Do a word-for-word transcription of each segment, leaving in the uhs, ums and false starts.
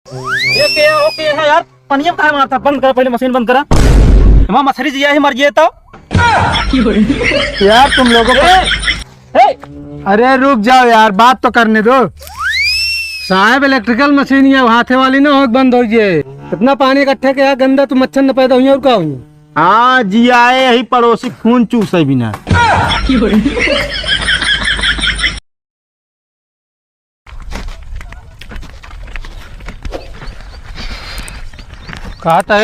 ये के, ओ के है यार, पनिया काहे मारता? बंद करा, पहले मशीन बंद करा। एमा मछरी जिया ही मर गए तो। यार, तुम लोगों को ए, ए। अरे रुक जाओ यार, बात तो करने दो। साहब, इलेक्ट्रिकल मशीन ये हाथे वाली ना हो, बंद हो जाए। इतना पानी इकट्ठा किया गंदा, तो मच्छर न पैदा हुई और का हुई? हाँ, जियाए यही पड़ोसी खून चूसे बिना। कहा था,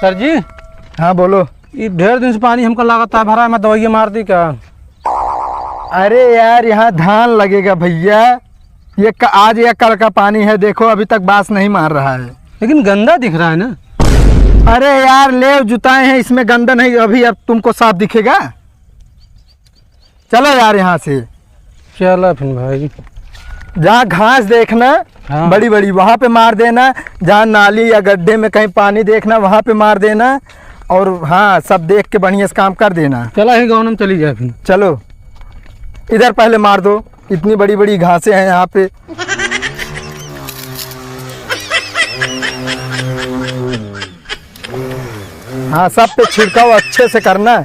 सर जी? हाँ, बोलो। ये ढेर दिन से पानी हमका लागत है भरा, मैं दवाई मार दी का? अरे यार, यहाँ धान लगेगा भैया, ये क-, आज या कल का पानी है, देखो अभी तक बास नहीं मार रहा है। लेकिन गंदा दिख रहा है ना। अरे यार, लेव जुताए हैं, इसमें गंदा नहीं, अभी अब तुमको साफ दिखेगा। चलो यार यहाँ से। चला फिर भाई। जहाँ घास देखना हाँ। बड़ी बड़ी, वहाँ पे मार देना। जहाँ नाली या गड्ढे में कहीं पानी देखना, वहाँ पे मार देना। और हाँ, सब देख के बढ़िया से काम कर देना। चला ही गाँव में चली जाए फिर। चलो, इधर पहले मार दो, इतनी बड़ी बड़ी घासें हैं यहाँ पे। हाँ, सब पे छिड़काव अच्छे से करना।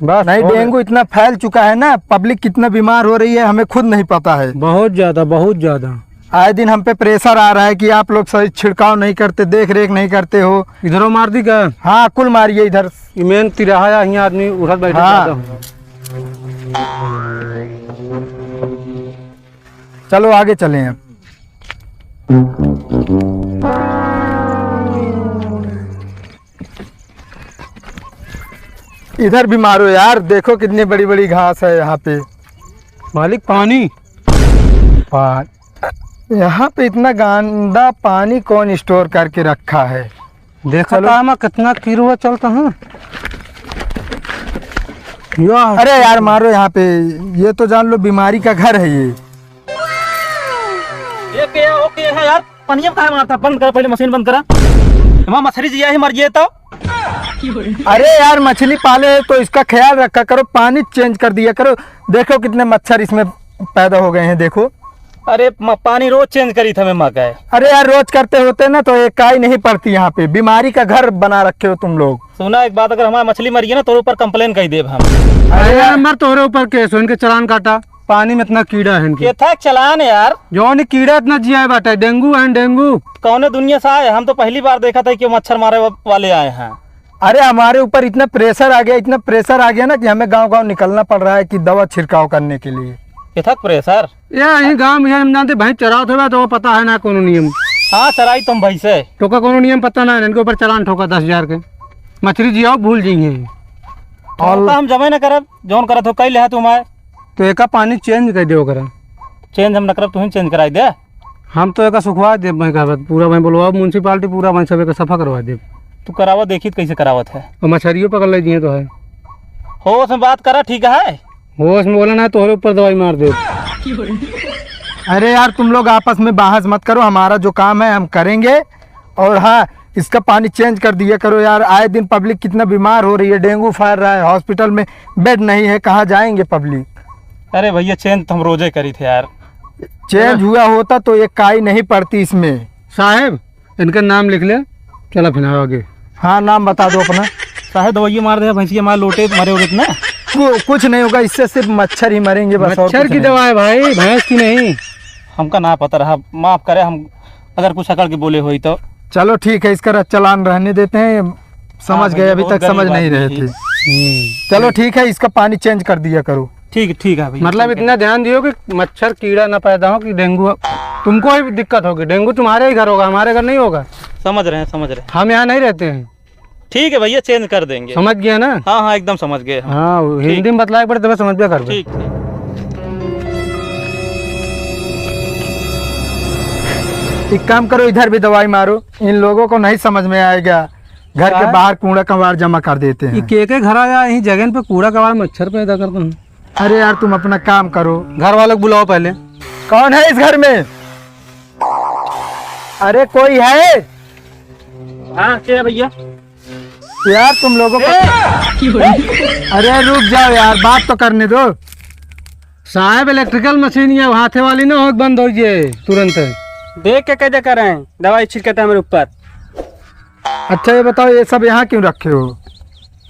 बस नहीं, थोड़े डेंगू इतना फैल चुका है ना, पब्लिक कितना बीमार हो रही है, हमें खुद नहीं पता है। बहुत ज्यादा, बहुत ज्यादा। आए दिन हम पे प्रेशर आ रहा है कि आप लोग सही छिड़काव नहीं करते, देख रेख नहीं करते हो। इधरो मार दी का? हाँ, कुल मारिए इधर। ये मेन तिराहा है, यहाँ आदमी उठत बैठत हाँ। ज्यादा हो। चलो आगे चलें अब। इधर भी मारो यार, देखो कितनी बड़ी बड़ी घास है यहाँ पे। मालिक, पानी। पा-, यहाँ पे इतना गंदा पानी कौन स्टोर करके रखा है? देखा चलो। था मैं कितना कीड़वा चलता है। या अरे यार, मारो यहाँ पे, ये तो जान लो बीमारी का घर है ये। ये के, ओ के है यार, पनिया काहे मारता? बंद करा, पहले मशीन बंद करा। एमा मछरी जिया ही मर गए तो। अरे यार, मछली पाले है तो इसका ख्याल रखा करो, पानी चेंज कर दिया करो। देखो कितने मच्छर इसमें पैदा हो गए हैं, देखो। अरे म-, पानी रोज चेंज करी था मैं माँ का है। अरे यार, रोज करते होते ना तो एक काई नहीं पड़ती यहाँ पे, बीमारी का घर बना रखे हो तुम लोग। सुना एक बात, अगर हमारी मछली मरी है ना, तोरे ऊपर कंप्लेन कर देब हम। अरे अरे यार, यार, मर तोहरे ऊपर केस हो, इनके चालान काटा। पानी में इतना कीड़ा है इनके। केथा चालान यार। जौन कीड़ा इतना जिया बाटे, डेंगू है, डेंगू। कौने दुनिया से आए? हम तो पहली बार देखा था कि मच्छर मारे वा-, वाले आए हैं। अरे, हमारे ऊपर इतना प्रेशर आ गया, इतना प्रेशर आ गया ना कि हमें गांव-गांव निकलना पड़ रहा है कि दवा छिड़काव करने के लिए। केथा प्रेशर? ये यहीं गांव में हम जानते, भैंस चरावत होबे तो वो पता है ना कोनो नियम। हाँ, चराई तुम भैंसे। तो का कोनो नियम पता ना है, इनके ऊपर चालान ठोका दस हजार के। मछली जियाओ, भूल जाइए। और तो हम जमे ना करब, जौन करत हो, कई लेहा तुम आए। तो एका पानी चेंज कर दे ओकरा। चेंज हम न करब, तुहीं चेंज कराई दे। हम तो एका सुखवा देब, मैं कहबत पूरा, मैं बोलवाओ म्युनिसिपालिटी पूरा, मैं सब एका सफा करवा देब। तू करावा, देखी त कैसे करावत है। और मछरियों पकड़ ले दिए तो है। होश में बात करा, ठीक है? होश में बोला ना, तोहरे ऊपर दवाई मार देब। अरे यार, तुम लोग आपस में बहस मत करो, हमारा जो काम है हम करेंगे। और हाँ, इसका पानी चेंज कर दिया करो यार, आए दिन पब्लिक कितना बीमार हो रही है, डेंगू फैल रहा है, हॉस्पिटल में बेड नहीं है, कहाँ जाएंगे पब्लिक? अरे भैया, चेंज तो हम रोजे करी थे यार। चेंज हुआ होता तो ये काई नहीं पड़ती इसमें। साहेब, इनका नाम लिख ले, चला फिर आगे। हाँ, नाम बता दो अपना। साहेब, दवाई मार दे, भैंसिया मार लोटे, मरे उरे ना। कु-, कुछ नहीं होगा, इससे सिर्फ मच्छर ही मरेंगे बस, और मच्छर कुछ की नहीं। दवा है भाई, भैंस की नहीं। हमका ना पता रहा, माफ करे, हम अगर कुछ अकड़ के बोले होई तो। चलो ठीक है, इसका र-, चालान रहने देते हैं, समझ हाँ गए, भैया, अभी बहुत तक समझ गरीब नहीं रहे आदमी थे। है। हम्म। चलो ठीक है, इसका पानी चेंज कर दिया करो। ठीक, ठीक है भैया, मतलब ठीक है। इतना ध्यान दियो कि मच्छर कीड़ा ना पैदा हो कि डेंगू तुमको ही दिक्कत होगी। डेंगू तुम्हारे ही घर होगा, हमारे घर नहीं होगा। समझ रहे हैं, समझ रहे हैं। हम यहाँ नहीं रहते हैं। ठीक है भैया, चेंज कर देंगे। समझ गया ना? हाँ, हाँ, एकदम समझ गए हम। हाँ, ठीक। हिंदी में बतलाए पड़े तबे समझ गया करबे। ठीक, ठीक। एक काम करो, इधर भी दवाई मारो, इन लोगों को नहीं समझ में आएगा। घर के क्या? बाहर कूड़ा कबाड़ जमा कर देते ये हैं। के के घर आया, यहीं जगह पे कूड़ा कबाड़ मच्छर पैदा करता हूँ। अरे यार, तुम अपना काम करो। घर वालों को बुलाओ पहले। कौन है इस घर में? अरे कोई है? हाँ, क्या है भैया? यार तुम लोगों को, ए! अरे रुक जाओ यार, बात तो करने दो। साहब, इलेक्ट्रिकल मशीन ये हाथे वाली ना हो, बंद हो जाए तुरंत। देख के कैदे करें, दवाई छिड़कत है हमरे ऊपर। अच्छा, ये बताओ, ये सब यहाँ क्यों रखे हो?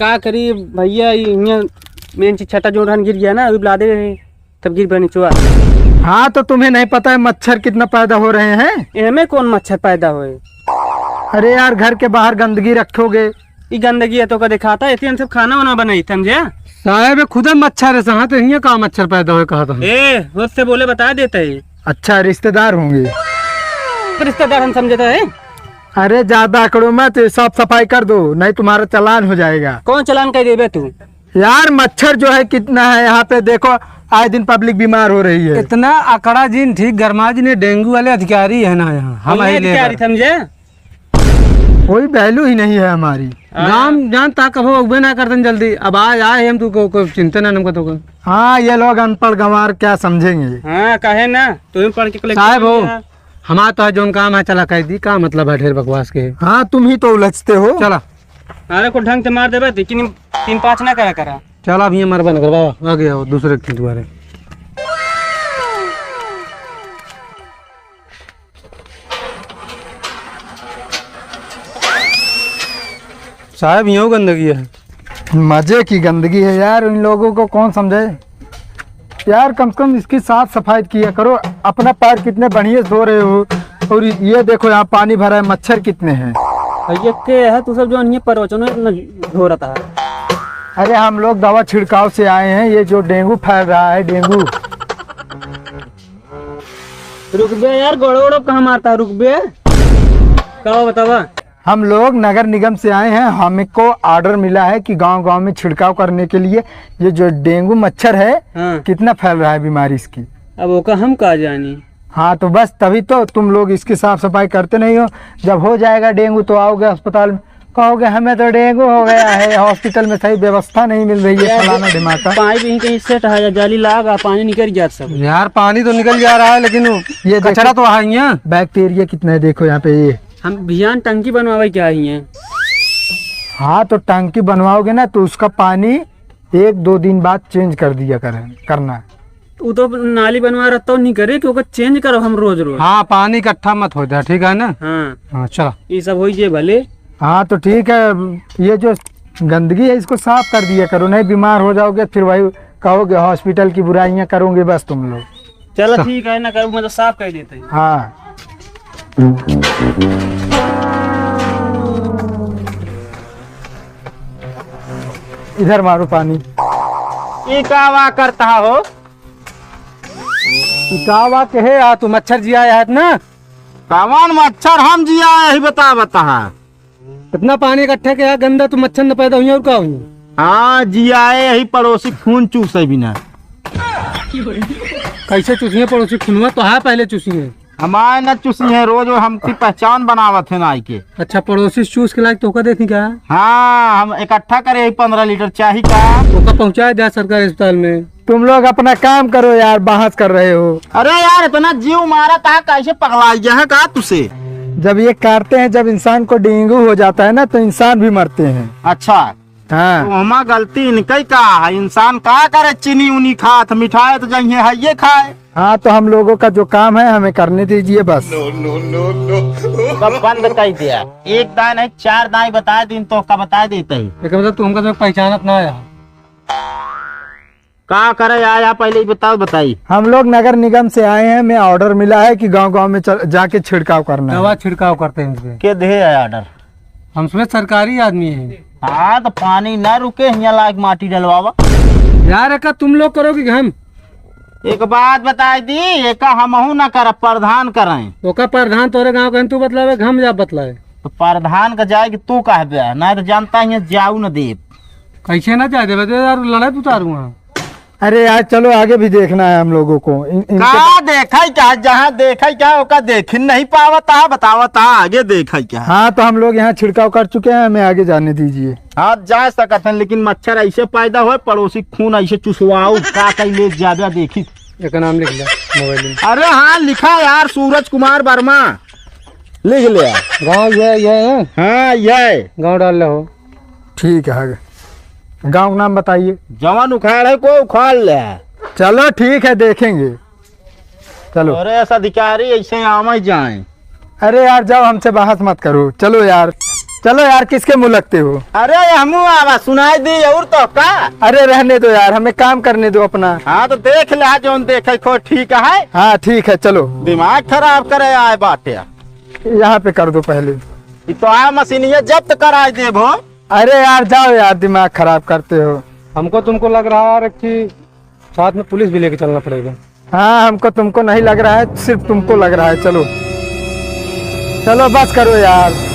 का करी भैया, ये हियाँ मेन चीज छटा जो रहन गिर गया ना, अभी लादे रहे, तब गिर बनी चुआ। हाँ, तो तुम्हें नहीं पता है मच्छर कितना पैदा हो रहे हैं? एमे कौन मच्छर पैदा होए? अरे यार, घर के बाहर गंदगी रखोगे। ई गंदगी है तो का दिखाता है, इतने हम सब खाना वाना बनाई, समझे? साहब, ये खुदे मच्छर है, हाँ, तो हियाँ का मच्छर पैदा होए कहा था? ए, होश से बोले, बता देते हैं। अच्छा, रिश्तेदार होंगे। रिश्तेदार हम समझे तो है। अरे, ज्यादा अकड़ो मत, ये साफ सफाई कर दो, नहीं तुम्हारा चालान हो जाएगा। कौन चालान कर देबे तू? यार, मच्छर जो है कितना है यहाँ पे, देखो, आए दिन पब्लिक बीमार हो रही है। इतना अकड़ा जिन ठीक, गरमा जिन, ये डेंगू वाले अधिकारी है ना यहाँ, हम हम ही अधिकारी लेबर। समझे? कोई value ही नहीं है हमारी। हाँ। गाँव जानता कबो उबे ना करतन जल्दी। अब आज आए हम, तू को, को चिंता ना हमको तो को। हाँ, ये लोग अनपढ़ गंवार क्या समझेंगे? हाँ, कहे ना, तू ही पढ़ के कलेक्टर साहब हो, बन गया। हमार तो है जौन काम है, चला कह दी, का मतलब है ढेर बकवास के? हाँ, तुम ही तो उलझते हो। चला। अरे, को ढंग से मार देबे, लेकिन तीन पाँच ना करा करा। चला, अब ये मरबा न करवा, आगे आओ, दूसरे के दुआरे। साहब, यूं गंदगी है। मजे की गंदगी है यार, इन लोगों को कौन समझाए यार। कम से कम इसकी साफ सफाई किया करो। अपना पैर कितने बढ़िया से धो रहे हो, और ये देखो, यहाँ पानी भरा है, मच्छर कितने हैं। ये के है तू सब जो अन्य परोचनो न धो रहा था? अरे, हम लोग दवा छिड़काव से आए हैं, ये जो डेंगू फैल रहा है, डेंगू। रुक बे यार, गोड़ो ओड़ो कहाँ मारता है, रुक बे। का बतावा? हम लोग नगर निगम से आए हैं, हमको order मिला है कि गांव-गांव में छिड़काव करने के लिए। ये जो डेंगू मच्छर है, हाँ। कितना फैल रहा है बीमारी इसकी। अब ओका हम का जानी? हाँ, तो बस तभी तो तुम लोग इसकी साफ सफाई करते नहीं हो। जब हो जाएगा डेंगू तो आओगे अस्पताल में, कहोगे, "हमें तो डेंगू हो गया है, hospital में सही व्यवस्था नहीं मिल रही है, यार, फलाना ढिमाका।" पाइप यहीं कहीं set है या जाली लाग, पानी निकल जात सब। यार, पानी तो निकल जा रहा है, लेकिन वो ये देखो, कचरा तो है यहाँ। Bacteria कितना है, देखो यहाँ पे ये। हम भियान टंकी बनवावे क्या ही हैं? हाँ, तो टंकी बनवाओगे ना, तो उसका पानी एक दो दिन बाद change कर दिया करें, करना। वो तो नाली बनवा रहा तो नहीं करे कि ओका change करो हम रोज रोज। हाँ, पानी इकट्ठा मत हो जाए, ठीक है ना? हाँ। हाँ, चलो। ये सब होई जे भले। हाँ, तो ठीक है, ये जो गंदगी है, इसको साफ कर दिया करो, नहीं बीमार हो जाओगे, फिर वही कहोगे hospital की बुराइयां करोगे बस तुम लोग। चलो, चल। ठीक है, ना करूँ, मैं तो साफ कर देते हैं। हाँ। इधर मारो पानी। ई का वा करता हो? ई का वा कहे आ, तू मच्छर जिया है ना? कवन मच्छर हम जिया है, यही बता, बता। इतना पानी इकट्ठा किया गंदा, तू मच्छर न पैदा हुई और का हुई? हाँ, जिया है, यही पड़ोसी खून चूसे बिना। कैसे चूसिए पड़ोसी खुनवा? तो हाँ, पहले चूसिए। हमारे न चूसी है, रोज वो हमकी पहचान बनावत है नाई के। अच्छा, पड़ोसी चूस के लायक तो ओका देखी क्या? हाँ, हम इकट्ठा करे ही पन्द्रह लीटर चाही का। ओका पहुँचाए द्या सरकारी अस्पताल में। तुम लोग अपना काम करो यार, बहस कर रहे हो। अरे यार, इतना जीव मारा था, कैसे पगला गया है का तुसे? जब ये काटते हैं, जब इंसान को डेंगू हो जाता है ना, तो इंसान भी मरते हैं। अच्छा। हाँ। तो हमा गलती इनकई का है? इंसान का करे, चीनी उनी खात, मिठाई तो जइहे है ये खाए। हाँ, तो हम लोगों का जो काम है, हमें करने दीजिए बस। सब बंद कर दिया। एक दाई नहीं, चार दाई बताए दिन तो का बताए देते ही। एक मतलब तू हमका तो पहचानत ना आया। का करे आया, पहले ही बताओ, बताई। हम लोग नगर निगम से आए हैं, हमें order मिला है कि गांव-गांव में चल, जाके छिड़काव करना है। दवा छिड़काव करते हैं इस पे। के दे है order? हम इसमें सरकारी आदमी हैं। हाँ, तो पानी ना रुके, हियाँ लाग माटी डलवावा। यार, एका तुम लोग करोगे कि हम? एक बात बताई दी, एका हमहू ना करब, प्रधान करें। ओका प्रधान तोरे गांव के हैं, तू बतलावे, हम जा बतलावे। तो प्रधान का जाए कि तू कहबे, ना तो जानता ही है, जाऊ न देब। कैसे ना जाए देबे? तो यार, लड़ाई उतारूंगा। अरे यार, चलो, आगे भी देखना है हम लोगों को। इन, इनके का देखे क्या, जहाँ देखे क्या, ओका देखिन नहीं पावता, बतावता, आगे देखे क्या। हाँ, तो हम लोग यहाँ छिड़काव कर चुके हैं, हमें आगे जाने दीजिए। आप जा सकत हैं, लेकिन मच्छर ऐसे पैदा होए, पड़ोसी खून ऐसे चुसवाओ, का कहीं ले जाबे देखी। एक नाम लिख ले मोबाइल में। अरे हाँ, लिखा यार, सूरज कुमार वर्मा, लिख ले। गाँव ये, ये है? हाँ, ये। गाँव डाल ले हो। ठीक है, गाँव का नाम बताइए। जवान उखाड़ है, को उखाड़ ले। चलो, ठीक है, देखेंगे। चलो। अरे, ऐसा अधिकारी ऐसे आवे जाए। अरे यार, जाओ, हमसे बहस मत करो। चलो यार, चलो यार, किसके मुँह लगते हो? अरे, हमू आवा, सुनाई दी और तो का? अरे, रहने दो यार, हमें काम करने दो अपना। हाँ, तो देख ले, जौन देखे को ठीक है। हाँ, ठीक है, चलो। दिमाग खराब करे आए बाटे। यहाँ पे कर दो पहले। ये तो आ मशीनिया जब्त कराई देबो। अरे यार, जाओ यार, दिमाग खराब करते हो। हमको तुमको लग रहा है कि साथ में पुलिस भी लेके चलना पड़ेगा। हाँ, हमको तुमको नहीं लग रहा है, सिर्फ तुमको लग रहा है। चलो, चलो, बस करो यार।